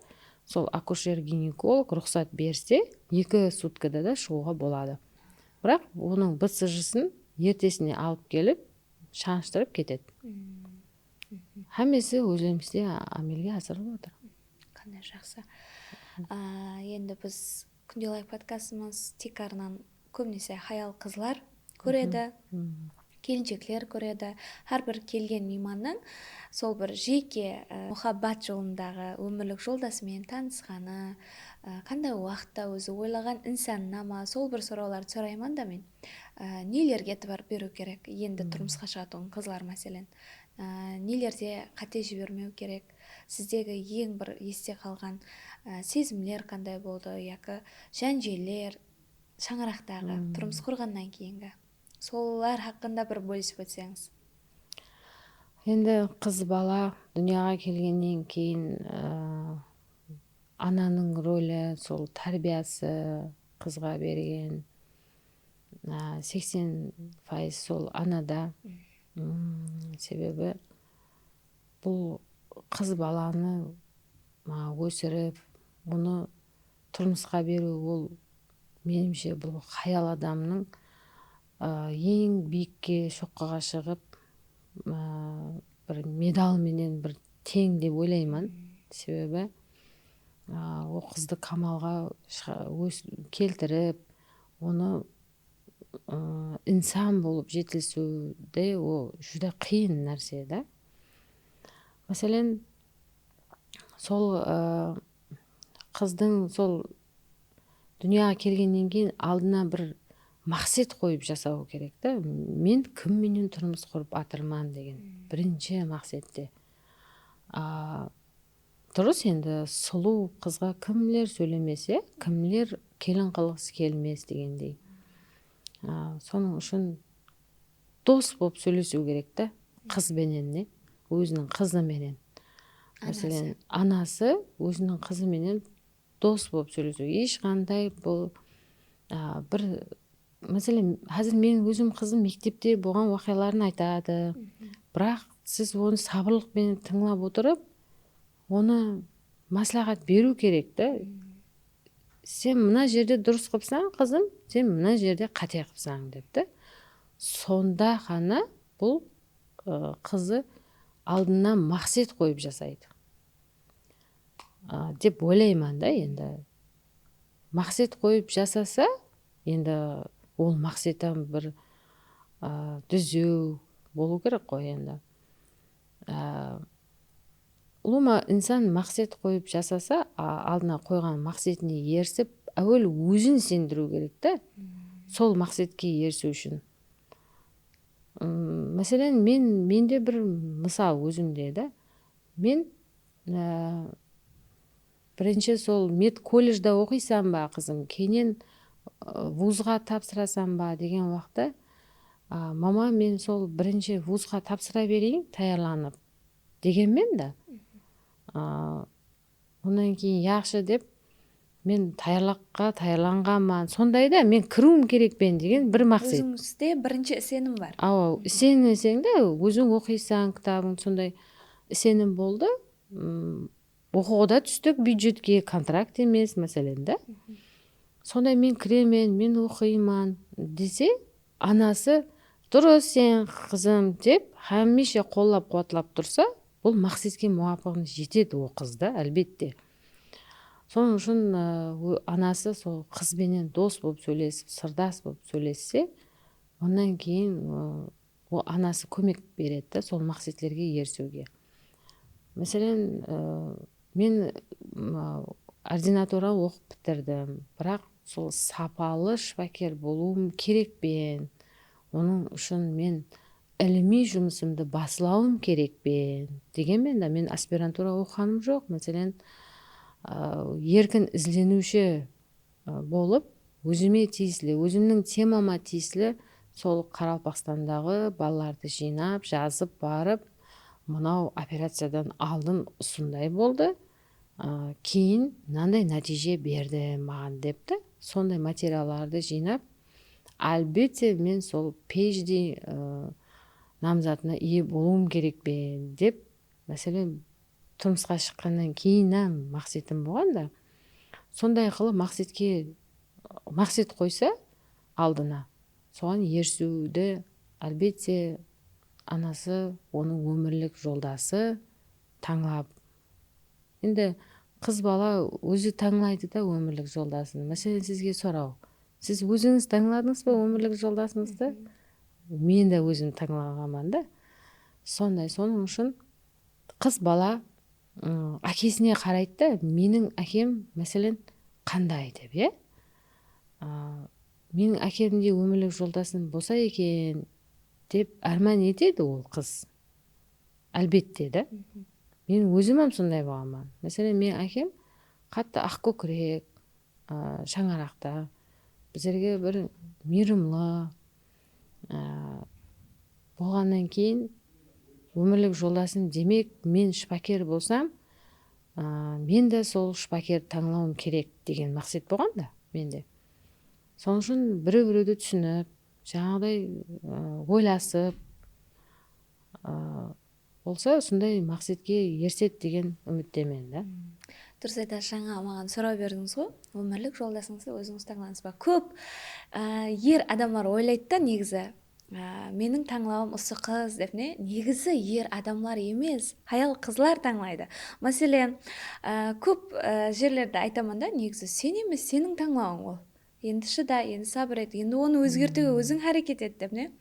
sol akusher-ginekolog ruxsat berse, eki sutkada da shıǵıwǵa boladı. Biraq onıń B C G-sin ertesine alıp kelip, shanıstırıp ketedi. Hámmesi ózlerimizde a-, ámelge asırılıp atır. Qanday jaqsı. A, endi biz Kúnde Live podkastımız tiykarınan kóbinese hayal-qızlar kóredi, kelinshekler kóredi. Hár bir kelgen miymannıń sol bir jeke, e, muhabbat jolındaǵı ómirlik joldası menen tanısqanı, e, qanday waqıtta ózi oylaǵan insanına ma, sol bir sorawlardı sorayman da men. E, nelerge itibar beriw kerek endi turmısqa shıǵatuǵın qızlar, máselen? Á, nelerde qáte jibermew kerek? Sizdegi eń bir este qalǵan, á, sezimler qanday boldı? Yaki jánjeller, shańaraqtaǵı, turmıs qurǵannan keyingi. Solar haqqında bir bólisip ótseńiz. Endi qız bala dúnyaǵa kelgennen keyin, á, ananıń roli, sol tárbiyası qızǵa bergen, á, seksen payız sol anada. Mm, sebebi bul qız balanı, á, ósirip, onı turmısqa beriw, ol, menimshe, bul hayal adamnıń, á, eń biyikke shoqqıǵa shıǵıp, á, bir medal menen bir teń dep oylayman. Sebebi, á, ol qızdı kamalǵa shıǵa-, ós-, keltirip, onı, ı, insan bolıp jetilisiwde ol júdá qıyın nárse da. Máselen, sol, ı, qızdıń sol dúnyaǵa kelgennen keyin aldına bir maqset qoyıp jasawı kerek ta. Men kim menen turmıs qurıp atırman degen birinshi maqsette. A, durıs, endi sulıw qızǵa kimler sóylemese, kimler kelin qılǵısı kelmes degendey. A, sonıń ushın dos bolıp sóylesiw kerek ta, qız benen ne, óziniń qızı menen. Máselen, anası óziniń qızı menen dos bolıp sóylesiw. Hesh qanday bul, a, bir, máselen, házir meniń ózim qızım mektepte bolǵan waqıyaların aytadı. Biraq siz onı sabırlıq penen tıńlap otırıp, onı másláhát beriw kerek ta. Sen mına jerde durıs qıpsań, qızım, sen mına jerde qáte qıpsań, dep ta. Sonda ǵana bul, ı, qızı aldına maqset qoyıp jasaydı. a, dep oylayman da endi. Maqset qoyıp jasasa, endi ol maqset hám bir, a, dúzeu bolıw kerek ǵoy endi. A, ulıwma insan maqset qoyıp jasasa, a, aldına qoyǵan maqsetine erisip, áwel ózin isendiriw kerek ta. Sol maqsetke erisiw ushın. Im, máselen, men, mende bir mısal ózimde da. Men, e, birinshi sol medkolledjda oqıysań ba, qızım, keyninen, e, vuzǵa tapsırasań ba degen waqıtta, a, mama, men sol birinshi vuzǵa tapsıra bereyin, tayarlanıp, degenmen da. A, onnan keyin yaqshı dep, men tayarlıqqa tayarlanǵanman, sonday da, men kiriwim kerekpen degen bir maqset. Ózińizde birinshi isenim bar. Awa, iseneseń de, óziń oqıysań kitabıń, sonday isenim boldı. M, oqıwǵa da tústik byudjetke, kontrakt emes, máselen da. Sonday men kiremen, men oqıyman dese, anası, durıs sen, qızım, dep hámiyshe qollap-quwatlap tursa, bul maqsetke muwapıq jetedi ol qız da, álbette. Sonıń ushın, ı, ó-, anası sol qız benen dos bolıp sóylesip, sırdas bolıp sóylesse, onnan keyin, ı, ol anası kómek beredi da, sol maqsetlerge erisiwge. Máselen, ı, men, m, ordinatura oqıp pitirdim, biraq sol sapalı shıpaker bolıwım kerekpen, onıń ushın men ilimiy jumısımdı baslawım kerekpen, degenmen da, men aspirantura oqıǵanım joq. Máselen, ı, erkin izleniwshi ı, bolıp, ózime tiyisli, ózimniń temama tiyisli sol Qaraqalpaqstandaǵı balalardı jıynap, jazıp barıp, mınaw operaciyadan aldın usınday boldı, ı, keyin mınanday nátiyje berdi maǵan, dep te, sonday materiallardı jıynap, álbette, men sol PhD, ı, namzatına iye bolıwım kerekpen, dep, máselen, turmısqa shıqqannan keyin hám maqsetim bolǵan da. Sonday qılıp maqsetke, maqset qoysa aldına, soǵan erisiwdi, álbette, anası, onıń ómirlik joldası tańlap. Endi qız bala ózi tańlaydı da ómirlik joldasın. Máselen, sizge soraw. Siz ózińiz tańladıńız ba ómirlik joldasıńızdı? Men de ózim tańlaǵanman da. Sonday, sonıń ushın qız bala, ım, ákesine qaraydı da, meniń ákem, máselen, qanday dep, iya? A, meniń ákemdey ómirlik joldasım bolsa eken, dep árman etedi ol qız. Álbette de. Men ózim hám sonday bolǵanman. Máselen, meniń ákem qattı aq kókirek, a, shańaraqta. Bizlerge bir miyrimli, a, bolǵannan keyin ómirlik joldasım, demek, men shıpaker bolsam, a, men de sol shıpaker tańlawım kerek degen maqset bolǵan da mende. Sonıń ushın birew-birewdi túsinip, jańaǵıday, a, oylasıp, a, bolsa, usınday maqsetke erisedi degen úmittemen da. Durıs aytasız, jańa maǵan soraw berdińiz ǵoy, ómirlik joldasıńızdı ózińiz tańladıńız ba? Kóp, á, er adamlar oylaydı da negizi, á, meniń tańlawım usı qız dep, ne? Negizi er adamlar emes, hayal qızlar tańlaydı. Máselen, á, kóp, á, jerlerde aytaman da, negizi sen emes, seniń tańlawıń ol. Endi shıda, endi sabır et, endi onı ózgertiwge óziń háreket et dep, ne?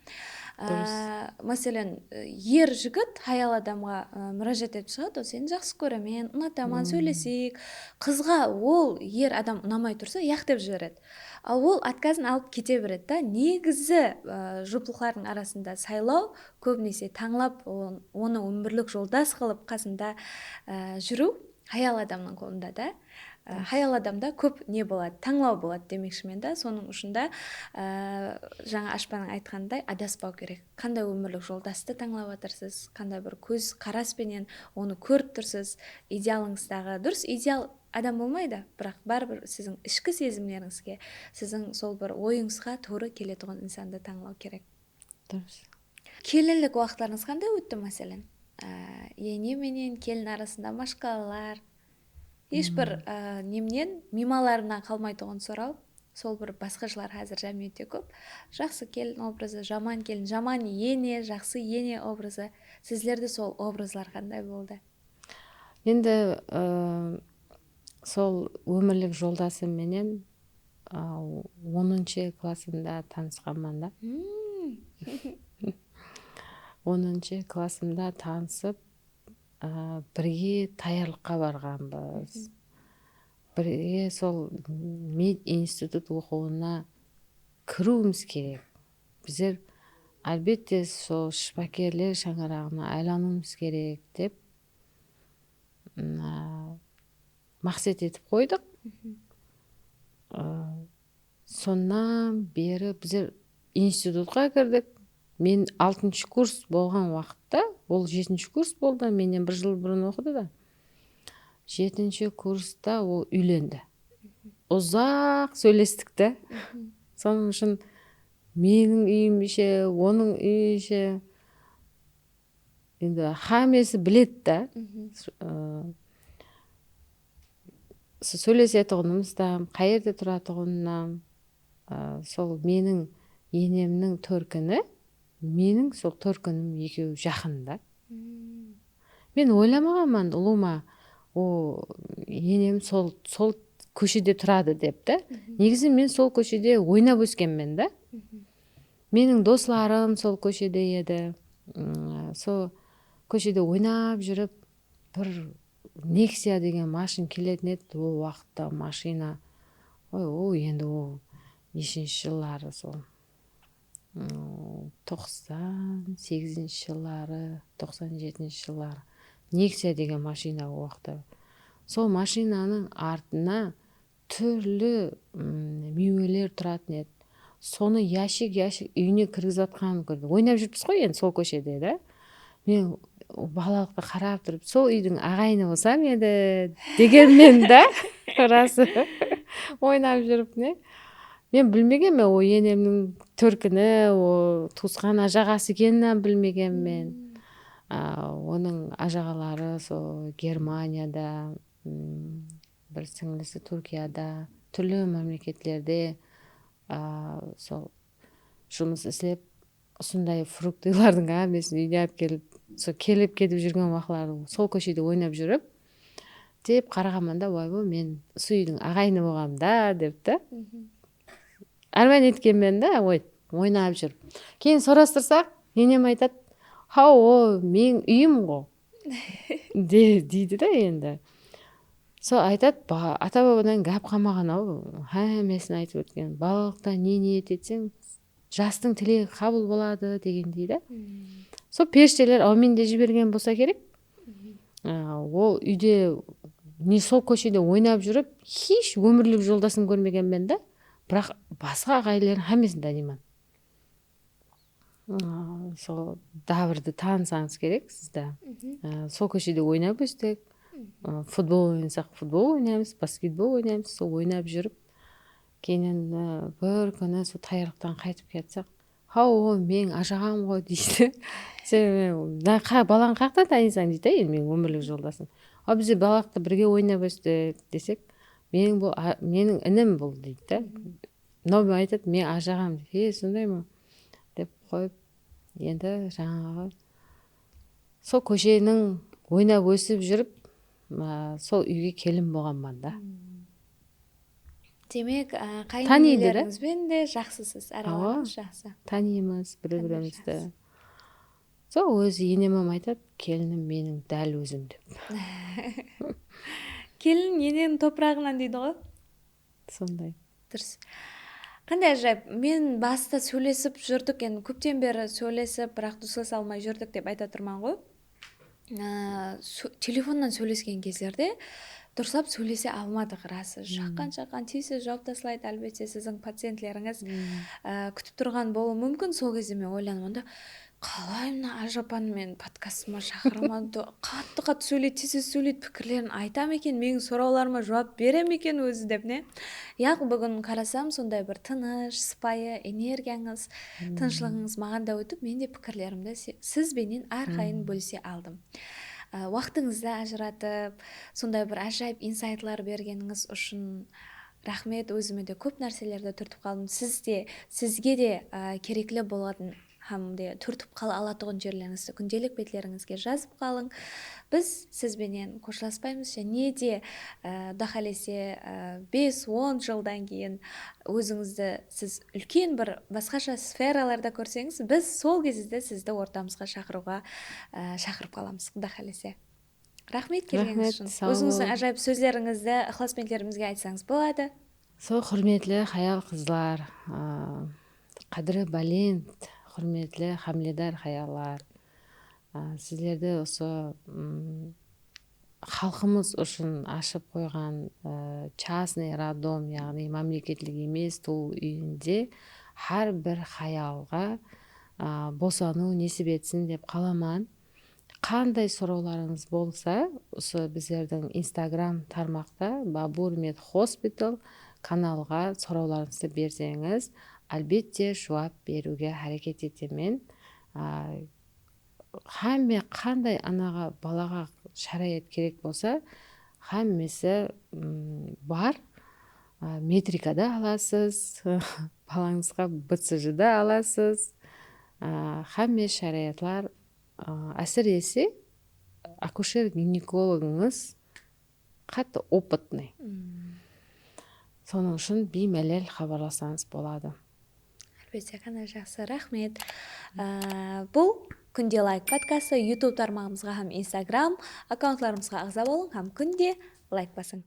Durıs. Á, máselen, er jigit hayal adamǵa, á, múrájat etip shıǵadı, ol seni jaqsı kóremen, unataman, sóyleseyik. Qızǵa ol er adam unamay tursa, yaq dep jiberedi. Al ol otkazın alıp kete beredi da. Negizi, á, juplıqlardıń arasında saylaw, kóbinese tańlap, on-, onı ómirlik joldas qılıp qasında, á, júriw hayal adamnıń qolında da. Á, hayal adamda kóp ne boladı, tańlaw boladı demekshimen da. Sonıń ushın da, á, jańa Ashpanıń aytqanınday adaspaw kerek. Qanday ómirlik joldastı tańlap atırsız, qanday bir kóz qaras penen onı kórip tursız, idealıńızdaǵı, durıs, ideal adam bolmaydı, biraq báribir siziń ishki sezimlerińizge, siziń sol bir oyıńızǵa tuwrı keletuǵın insandı tańlaw kerek. Durıs. Kelinlik waqıtlarıńız qanday ótti, máselen? Á, ene menen kelin arasında mashqalalar, hesh bir, á, nemnen, miymanlarımnan qalmaytuǵın soraw. Sol bir basqıshlar házir jámiyette kóp. Jaqsı kelin obrazı, jaman kelin, jaman ene, jaqsı ene obrazı. Sizlerde sol obrazlar qanday boldı? Endi, ı, Sol ómirlik joldasım menen, a, onınshı klassımda tanısqanman da. Hmm. Onınshı klassımda tanısıp, a, birge tayarlıqqa barǵanbız. Mhm. Birge sol medinstitut oqıwına kiriwimiz kerek. Bizler, álbette, sol shıpakerler shańaraǵına aylanıwımız kerek dep, m, a, maqset etip qoydıq. Mhm. A, sonnan beri bizler institutqa kirdik. Men altınshı kurs bolǵan waqıtta, ol jetinshi kurs boldı, mennen bir jıl burın oqıdı da. Jetinshi kursta ol úylendi. Uzaq sóylestik te. Mhm. Sonıń ushın meniń úyimshe, onıń úyishe, endi hámmesi biledi da. Mhm. S-, ı, s-, sóylesetuǵınımız da, qayerde turatuǵınınan, ı, sol meniń enemniń tórkini, meniń sol tórkinim ekewi jaqın da. Hmm. Men oylamaǵanman, ulıwma, o, enem sol, sol kóshede turadı dep ta. Mhm. Negizi men sol kóshede oynap óskenmen da. Mhm. Meniń doslarım sol kóshede edi. Mm, sol kóshede oynap júrip, bir Nexia degen mashina keletin edi. Ol waqıtta mashina, oy, ol endi ol neshinshi jılları sol, mm, toqsan segizinshi jılları, toqsan jetinshi jılları. Nexia degen mashina ol waqıtta. Sol mashinanıń artına túrli, mm, miyweler turatın edi. Sonı yashik-yashik úyine kirgizip atqanın kórdim. Oynap júrmiz ǵoy endi sol kóshede da. Men balalıqta qarap turıp, sol úydiń aǵayini bolsam edi degenmen da. Rası. Oynap júrip ne. Men bilmegenmen, ol enemniń tórkini, ol tuwısqan ajaǵası ekenin hám bilmegenmen. Hmm. A, onıń ajaǵaları sol Germaniyada, mm, bir sińlisi Túrkiyada, túrli mámleketlerde, a, sol jumıs islep, usınday fruktılardıń hámmesin úyine alıp kelip, sol kelip ketip júrgen waqıtları sol kóshede oynap júrip, dep qaraǵanman da, "Oy, bu men usı úydiń aǵayini bolǵanım da", dep ta. Mhm. Árman etkenmen da, oy, oynap júrip. Keyin sorastırsaq, enem aytadı, "Haw, o meniń úyim ǵo", de-, deydi da endi. Sol aytadı, ba-, ata-babadan gáp qalmaǵan-aw, hámmesin aytıp ótken. Balalıqta ne niyet etseń, jastıń tilegi qabıl boladı degendey da. Hmm. Sol perishteler áwmin de jibergen bolsa kerek. Mhm. A, ol úyde ne sol kóshede oynap júrip, hesh ómirlik joldasın kórmegenmen da. Biraq basqa aǵayinlerin hámmesin tanıyman. A, sol dábirdi tanısańız kerek sizde. Mhm. A, sol kóshede oynap óstik. Mhm. A, futbol oynasaq, futbol oynaymız, basketbol oynaymız, sol oynap júrip, keyin, a, bir kúni sol tayarlıqtan qaytıp kelsek, "Haw, ol meniń ajaǵam ǵoy", deydi. "Sen, mına, qa-, balańdı qayaqtan tanıysań?" deydi, endi meniń ómirlik joldasım. "A, bizler balalıqta birge oynap óstik", desek, "Meniń bul, a, meniń inim bul", deydi da. Mhm. Mınaw aytadı, "Men ajaǵam", deydi. "E, sonday ma?" dep qoyıp, endi jańaǵı sol kósheniń oynap ósip júrip, a, sol úyge kelin bolǵanman da. Hmm. Demek, a, tanıydı da. Qáyinenelerińizben de jaqsısız, aralaǵanıńız jaqsı. Awa, tanıymız bir-birimizdi. Qanday jaqsı. Sol ózi enem hám aytadı, "Kelinim meniń dál ózim", dep. Kelin eneniń topıraǵınan deydi ǵoy. Sonday. Durıs. Qanday ájayıp. Men basta sóylesip júrdik, endi kópten beri sóylesip, biraq duslasa almay júrdik dep ayta turman ǵoy. Á, só-, telefonnan sóylesken gezlerde durıslap sóylese almadıq, rası. Hmm. Shaqqan-shaqqan tez-tez juwap taslaydı. Álbette, siziń pacientlerińiz, hmm, á, kútip turǵan bolıwı múmkin. Sol gezde men oylandım, onda qalay mına ájapanı men podkastıma shaqıraman, do-, qattı-qattı sóyleydi, tez-tez sóyleydi, pikirlerin ayta ma eken, meniń sorawlarıma juwap bere ma eken ózi dep, ne? Yaq, búgin qarasam, sonday bir tınısh, sıpayı energiyańız, hmm, tınıshlıǵıńız maǵan da ótip, men de pikirlerimdi se-, siz benen árqayın, hmm, bóliсе aldım. Á, waqtıńızdı ajıratıp, sonday bir ájayıp insaytlar bergenińiz ushın raxmet, ózime de kóp nárselerdi túrtip qaldım. Siz de, sizge de, á, kerekli bolǵan hám de túrtip qala alatuǵın jerlerińizdi kúndelik betlerińizge jazıp qalıń. Biz siz benen xoshlaspaymız, jáne de, e, Quda qálese, e, bes, on jıldan keyin ózińizdi siz úlken bir basqasha sferalarda kórseńiz, biz sol gezde sizdi ortamızǵa shaqırıwǵa, e, shaqırıp qalamız, Quda qálese. Raxmet kelgenińiz ushın. Ózińizdiń ajayıp sózlerińizdi ıqlasbentlerimizge aytsańız boladı. Sol, húrmetli hayal-qızlar, a, qádiri bálent, húrmetli hámiledar hayallar, a, sizlerdi usı, ım, xalqımız ushın ashıp qoyǵan, a, частный роддом, yaǵnıy mámleketlik emes tuwıw úyinde hár bir hayalǵa, a, bosanıw nesip etsin dep qalaman. Qanday sorawlarıńız bolsa, usı bizlerdiń Instagram tarmaqta Babur Med Hospital kanalǵa sorawlarıńızdı berseńiz, álbette, juwap beriwge háreket etemen. A, hámme qanday anaǵa, balaǵa sharayat kerek bolsa, hámmesi, m, bar. A, metrikada alasız, balańızǵa B C J da alasız. A, hámme sharayatlar, a, ásirese, akusher-ginekologińiz qattı opıtnıy. Sonıń ushın biymálel xabarlasańız boladı. Álbette, qanday jaqsı, raxmet. A, bul Kúnde layk podkastı. YouTube tarmaǵımızǵa hám Instagram akkauntlarımızǵa aǵza bolıń hám kúnde layk basıń.